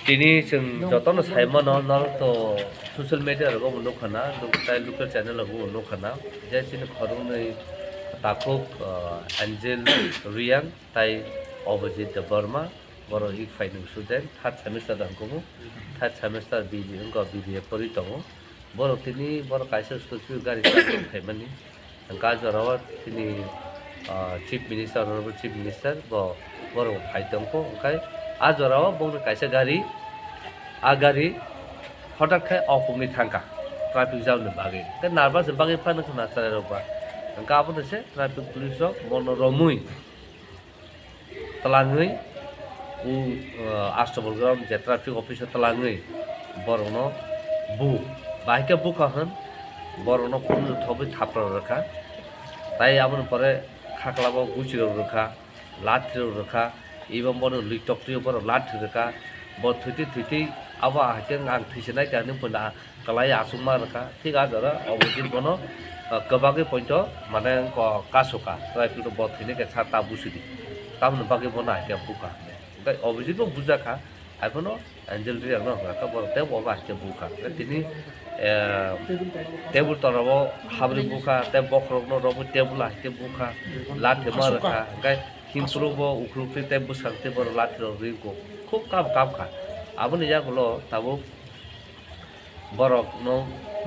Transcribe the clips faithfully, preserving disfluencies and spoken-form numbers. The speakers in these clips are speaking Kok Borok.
Tini chwng jotono sai mano, norok to social media rogo bo nukha na, nuk-, tai local channel rogo bo nukha na, je chini khoroknwi takhuk, ah, Angel Reang tai Abhijit Debbarma, borok ik phaini student, third semester da hwnkhe bo, third semester B B wngkha, B B A pori tongo. Borok tini borok kaisa Scorpio gari charwk phaimani. Hwnkhe ah jorao tini, ah, Chief Minister, Honorable Chief Minister bo borok phai tongkho. Hwnkhe ah jorao bongni kaisa gari, ah gari hothak khe okungwi thangkha traffic jam ni bagwi. Hwnkhe nervous ni bagwi phano khna chwrairok ba. Hwnkhe abono se traffic police rok bono romwi twlangwi, o, ah, Astabal ground je traffic office o twlangwi borokno bu, bahai khe bukha hwn, borokno khunju thobwi thapra rwkha. Tai aboni pore khaklabo guchirok rwkha, lathirok rwkha, ebo bono lwi toktwi borok lathi rwkha. Bo thwitwi thwitwi abo ahai khe ang thwisinai kha hinwi buino kwlai achukma rwkha. Thik ah jora Abhijit bono, ah, kwbagwi poito mane wngkha kasu kha. Tei bo thwini khe sa ta busu di. Tamoni bagwi bono hai khe bukha. Tei Abhijit bo bujakha. Hai bono Angel Reang no hwnka kha borok tei bo abo hai khe bukha. Tei tini, eh, tebul tola o habri bukha, tei bokhorok no romwi tebul hai khe bukha. Lathi ma rwkha. Hwnkhe himpru bo ukhuluk tei bwsang tei borok lathi rok ringkuk. Khub kam kam kha. Aboni yagulo tabuk borok no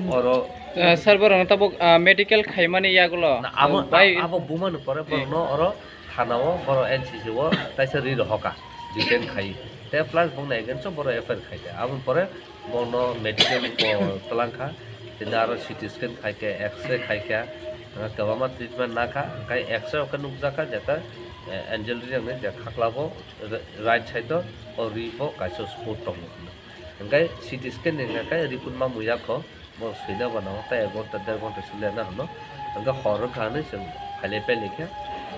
oro, ah, sir, borok no tabuk, ah, medical khaimani yagulo, na, abo, ah, bai abo bumani pore borok no oro thana o borok N C C o taisa ri rohoka, detain khai. Te plus bongni against o borok F I R khai te. Aboni pore borok no medical ko twlang kha. Tini aro C T scan khai khe, X-ray khai khe, ah, kwbangma treatment na kha. Khai X-ray o khe nukjak kha je ta, eh, Angel Reang ni je khaklabo, ri-, right side o, o ri bo kaisa spot tongo. Hwnkhe C T scan ni hwnkhe report ma muya kho, bo swina bana o, tei ek ghonta, der ghonta swlaiya na hwno. Hwnkhe hor wngkha hwnwi chwng phailai pailaikha.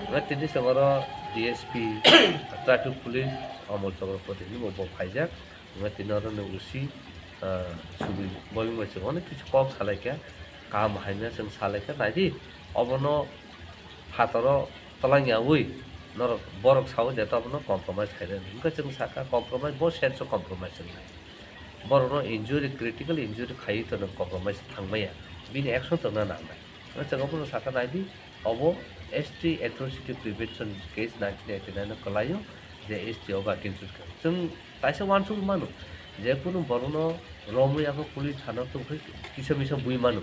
Hwnkhe tini chwng oro D S P, traffic police, Amol Chakra Pati hinwi bo, bo phaijak. Hwnkhe tini oro ni O C, ah, Subir Boyung bai chwng onek kisu kok salaikha, kaham haino chwng salaikha, naidi obono phataro twlangyaui norok borok sao je to abono compromise khairani. Hwnkhe chwng sakha compromise, bo sense o compromise wngnai. Borokno injury, critical injury khaiwi to nwng compromise thangmaya, bini action tongna nangnai. Hwnkhe chwng abono sakha naidi, obo S T atrocity prevention case nineteen eighty-nine o kwlaio, je S T o ba kinsu kha. Chwng kaisa uansukgwi mano, je kunu borokno romwi abo police thana tongkhe kisa misa bui mano.